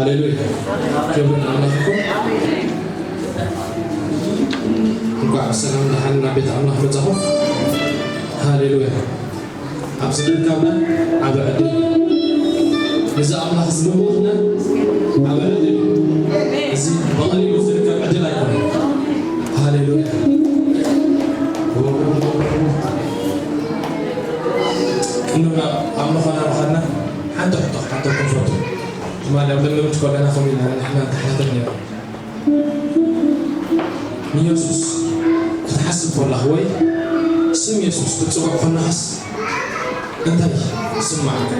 ሃሌሉያ። ክብሪ ንኣምላኽ ይኹን። እንኳዕ ብሰላም ደሓን ናብ ቤት ኣምላኽ መጻኹም። ሃሌሉያ። ኣብዚ ምርካብና ዓቢ ዕድል እዩ። እዚ ኣምላኽ እዚ ብምእንትና ዓቢ ዕድል እዩ። እዚ ብቐሊሉ ዝርከብ ዕድል ኣይኮነን። ሃሌሉያ። ቅድሚ ናብ ኣምልኾና ምኻድና ሓንቲ ሕቶ ክሓተኩም ፈቱ። ትማሊ ኣብ ልምምድ ከለና ከምኡ ኢና ንሕና ንተሓታተል ነይርና። ንየሱስ ክትሓስብ ከለኻ ወይ ስም የሱስ ክትጽውዕ ከለኻስ እንታይ ይስምዓካ?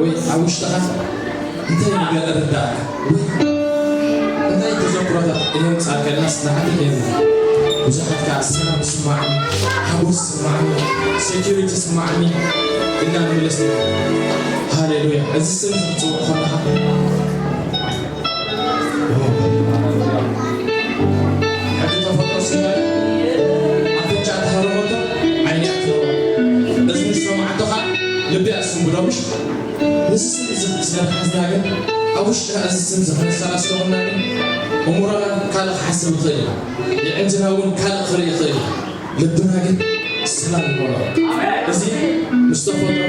ወይ ኣብ ውሽጥኻ እንታይ ነገር ይርድኣካ? ወይ እንታይ ተዘክሮታት የምጽኣካ ኢልናስ ንሓትት ነይርና። ብዙሓት ከኣ ሰላም ይስምዓኒ፣ ሓጎስ ይስምዓኒ፣ ሴኩሪቲ ይስምዓኒ ኢልና ንምለስ ኢና። ሃሌሉያ። እዚ ስም እዚ ክትጽውዕ ከለኻ ሕጊ ተፈጥሮ ስጋይ ኣፍንጫ ተሃረመቶ ዓይኒ ኣትረዋ። እዝኒ ዝሰማዓቶ ኸዓ ልቢ ኣስንብዶ ምሽ? ንዚ ስም እዚ ስለ ዝሓዝና ግን ኣብ ውሽጥና እዚ ስም እዚ ክነሰላስሎ ኸለና ግን እምሮና ካልእ ክሓስብ ይኽእል እዩ። የዕንትና እውን ካልእ ክርኢ ይኽእል እዩ። ልብና ግን ሰላም ይመልኦ። እዚ ምስ ተፈጥሮ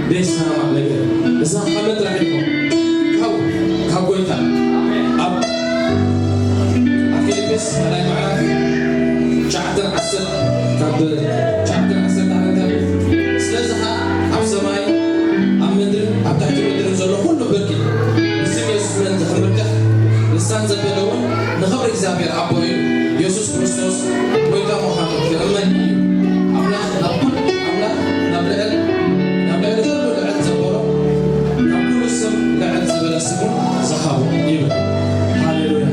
ዘይሰማማዕ ነገር እዩ። እዛ ካብ ጥራሕ ኢልኩም ካብ ካብ ጎይታ ኣብ ኣብ ፊልጵስ ካልኣይ ምዕራፍ ትሽዓተን ዓሰርተ ካብ ትሽዓተን ዓሰርተ ሓደ እንታይ ይብል? ስለዚ ኸዓ ኣብ ሰማይ ኣብ ምድርን ኣብ ትሕቲ ምድርን ዘሎ ኩሉ ብርኪ ብስም የሱስ ምእንቲ ክምልከት ልሳን ዘበለ እውን ንኽብሪ እግዚኣብሔር ኣቦ እዩ። የሱስ ክርስቶስ ጎይታ ምዃኑ ክእመን እዩ። ኣምላኽ ናብ ኩሉ ኣምላኽ ናብ ልዕል ናብ ልዕሊ ኩሉ ልዕል ዘበሎ ካብ ኩሉ ስም ልዕል ዝበለ ስም እውን ዝሃቦ ይብል። ሃሌሉያ።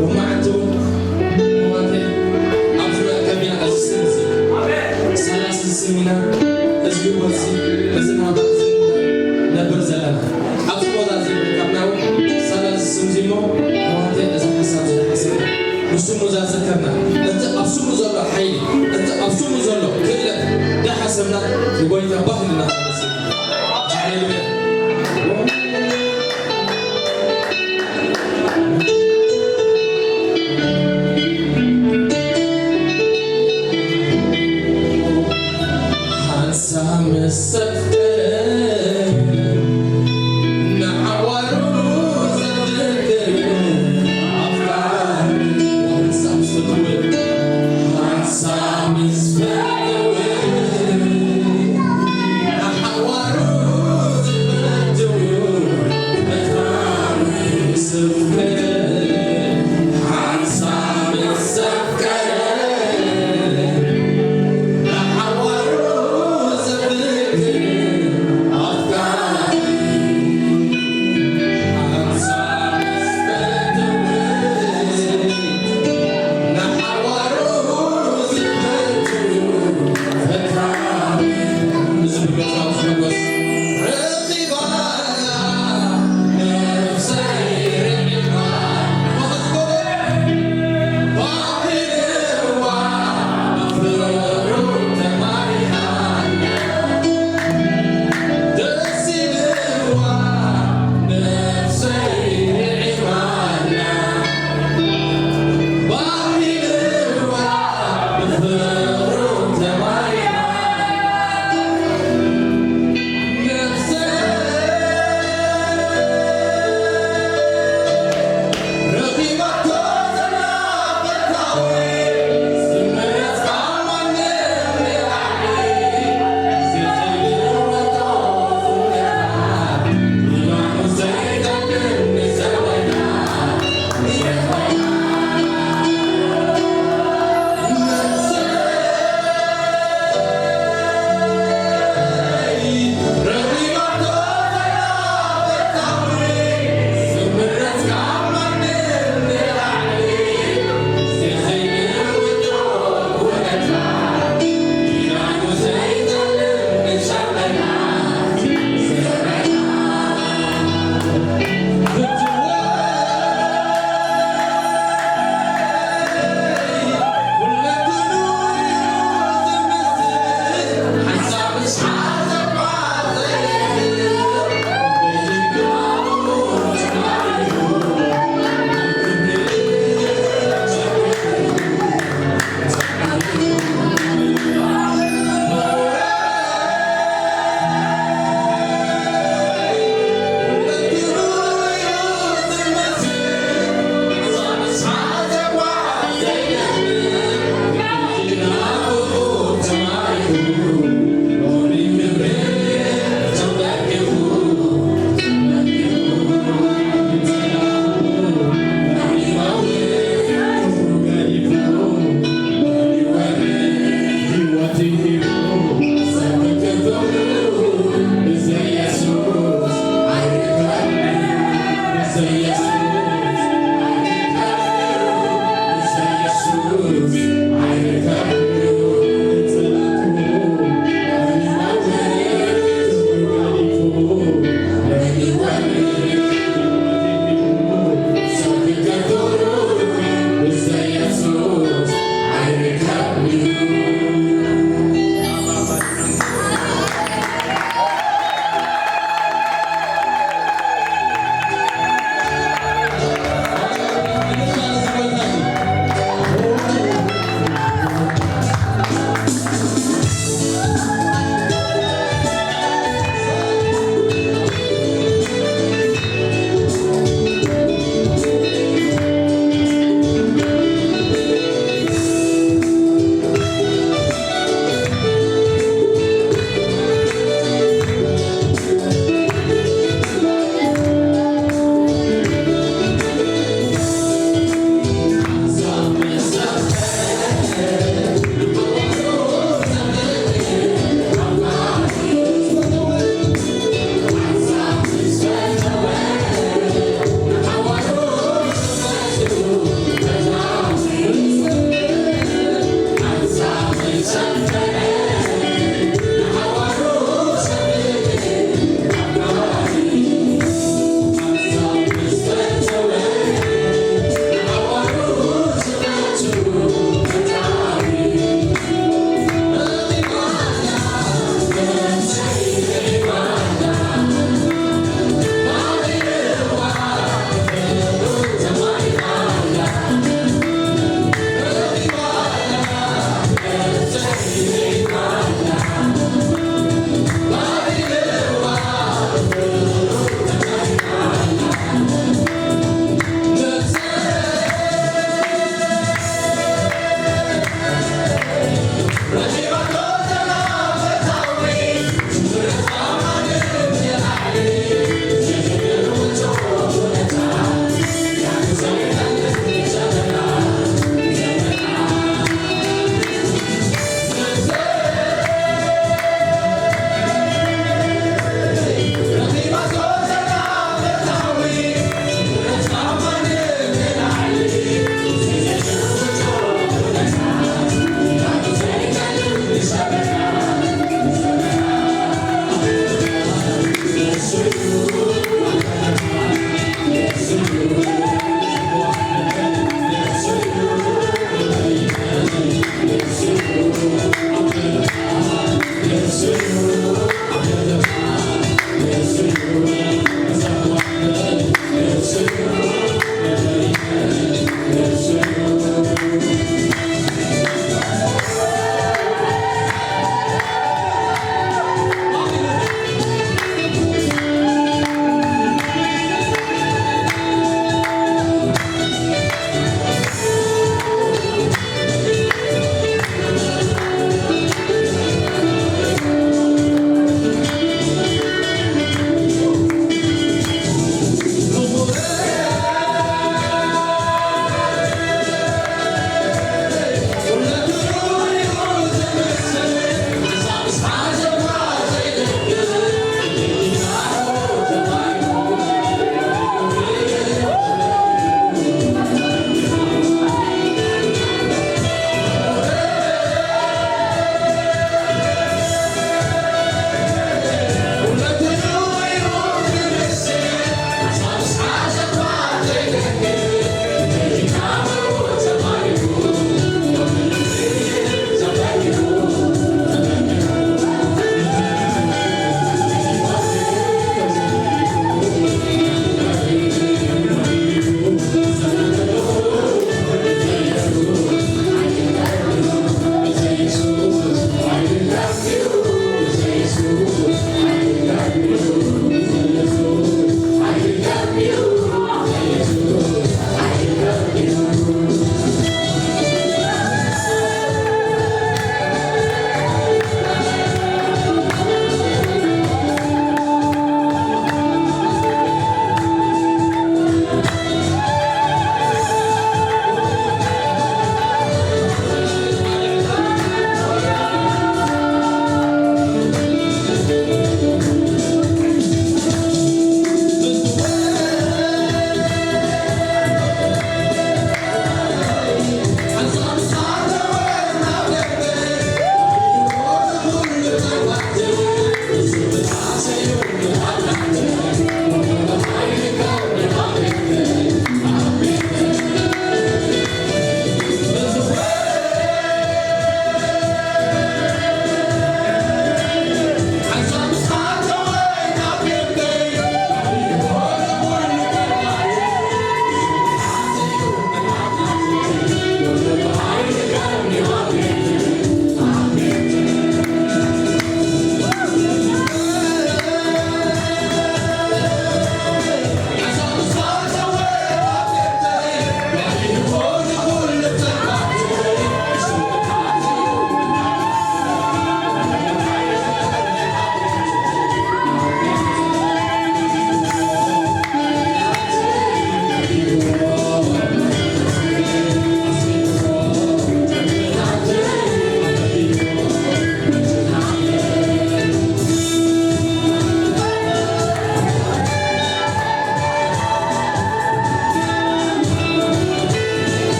ሎማዓንቲ እውን ኣሕዋተይ ኣብ ዙርያ ከሚና እዚ ስም እዚ ሰላሲ ስም ኢና። እዚ ህይወት እዚ እዚ ናብራ እዚ ነብር ዘለና ኣብዚ ቦታ እዚ ይርከብና እውን ሰላሲ ስም እዚ እሞ ኣሕዋተይ እዚ ሓሳብ እዚ ሓስብ ንሱ እሞ እዛ ዘከርና እቲ ኣብ ስሙ ዘሎ ሓይሊ እቲ ኣብ ስሙ ዘሎ ክእለት ዳሓሰብና ንጎይታ ባህ ኢልና ሃሌሉያ። ሓንሳብ ምስ ሰብከ ንዓዋሩ ዘድክር ኣፍቃሪ ሓንሳብ ምስ ፍትውል ሓንሳብ ምስ ፍትውል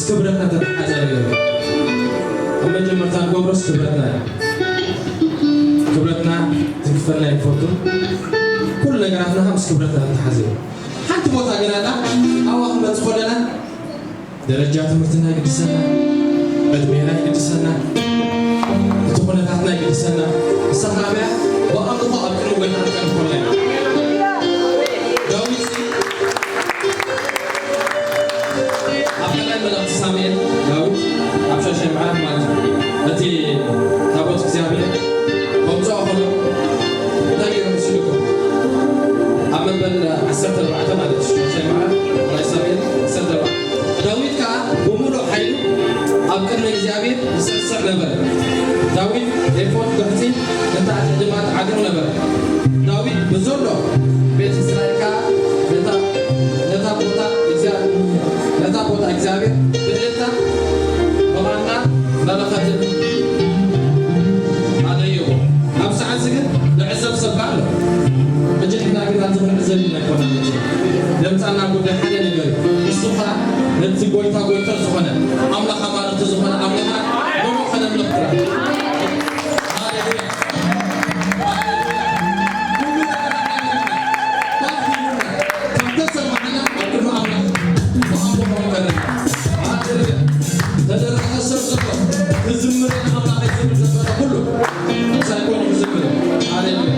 ክብረትና ተተሓዘ ነገር ኣብ መጀመርታ ንገብሮስ ክብረትና እዩ። ክብረትና ዝክፈልና ይፈቱ። ኩሉ ነገራትና ምስ ክብረትና ተተሓዘ እዩ። ሓንቲ ቦታ ገና ኣላ። ኣብኣ ክንመጽእ ከለና ደረጃ ትምህርትና ይግድሰና፣ ዕድሜና ይግድሰና፣ እቲ ኩነታትና ይግድሰና። ንሳ ከኣ ብኣምልኾ ኣብ ቅድሚ ጎይታ ክንቀርብ ከለና እዩ። ዳዊት ኣብ ካልኣይ መልእኽቲ ሳሙኤል፣ ዳዊት ኣብ ሻሻይ ምዕራፍ ማለት እዩ። እቲ ታቦት እግዚኣብሔር ከምጽኦ ከሎ እንታይ ገይሮም ይስልኩ? ኣብ መበል ዓሰርተ ኣርባዕተ ማለት እዩ። ሻሻይ ምዕራፍ ካልኣይ ሳሙኤል ዓሰርተ ኣርባዕተ። ዳዊት ከኣ ብምሉእ ሓይሉ ኣብ ቅድሚ እግዚኣብሔር ይስዕስዕ ነበረ። ዳዊት ኤፎድ፣ ገሕጺ፣ ነታ ኣድህድማ ትዓጥቕ ነበረ። ዳዊት ብዘሎ ቤት እስራኤል ከኣ ነታ፣ ነታ ቦታ እግዚኣብ-፣ ነታ ቦታ እግዚኣብሔር ብእልልታ፣ ብቓና፣ መለኸትን ኣደየቦ። ኣብ ሰዓት እዚ ግን ንዕዘብ ሰብ ከኣ ኣሎ። ሕጂ ንሕና ግን ኣብዚ ክንዕዘብ ኢና ኣይኮናን። ለምጻና ጉዳይ ሓደ ነገር እዩ። እሱ ከኣ ነቲ ጎይታ ጎይታ ዝኾነ፣ ኣምላኽ ኣማልኽቲ ዝኾነ ኣምላኽና ብሩኽ ከነምልኽ ጥራሕ። ሃሌሉያ። ሃሌሉያ። ኩሉ ነገር ሓይልና። ባህ ኢሉና። ካብ ተሰማዕና ኣብ ቅድሚ ኣምላኽ ብኣምልኾ ንቀርብ። ሃሌሉያ። ተደረኸ ሰብ ዘሎ ክዝምር ንኣምላኽ ይዝምር ዘበለ ኩሉ ሳይኮን ክዝምር። ሃሌሉያ።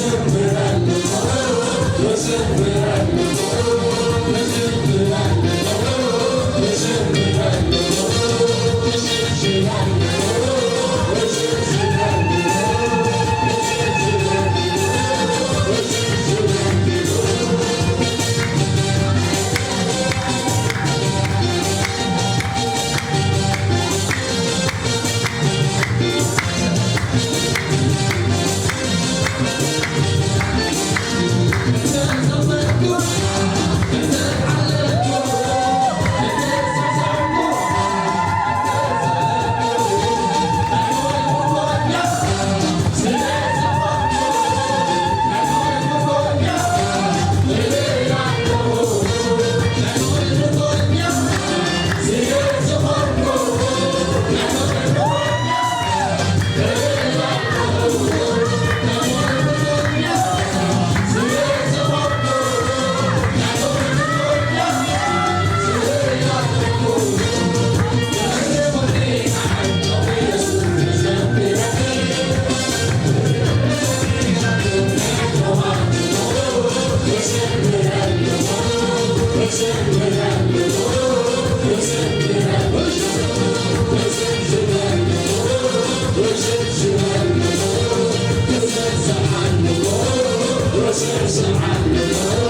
Sa'an mo, sa'an mo.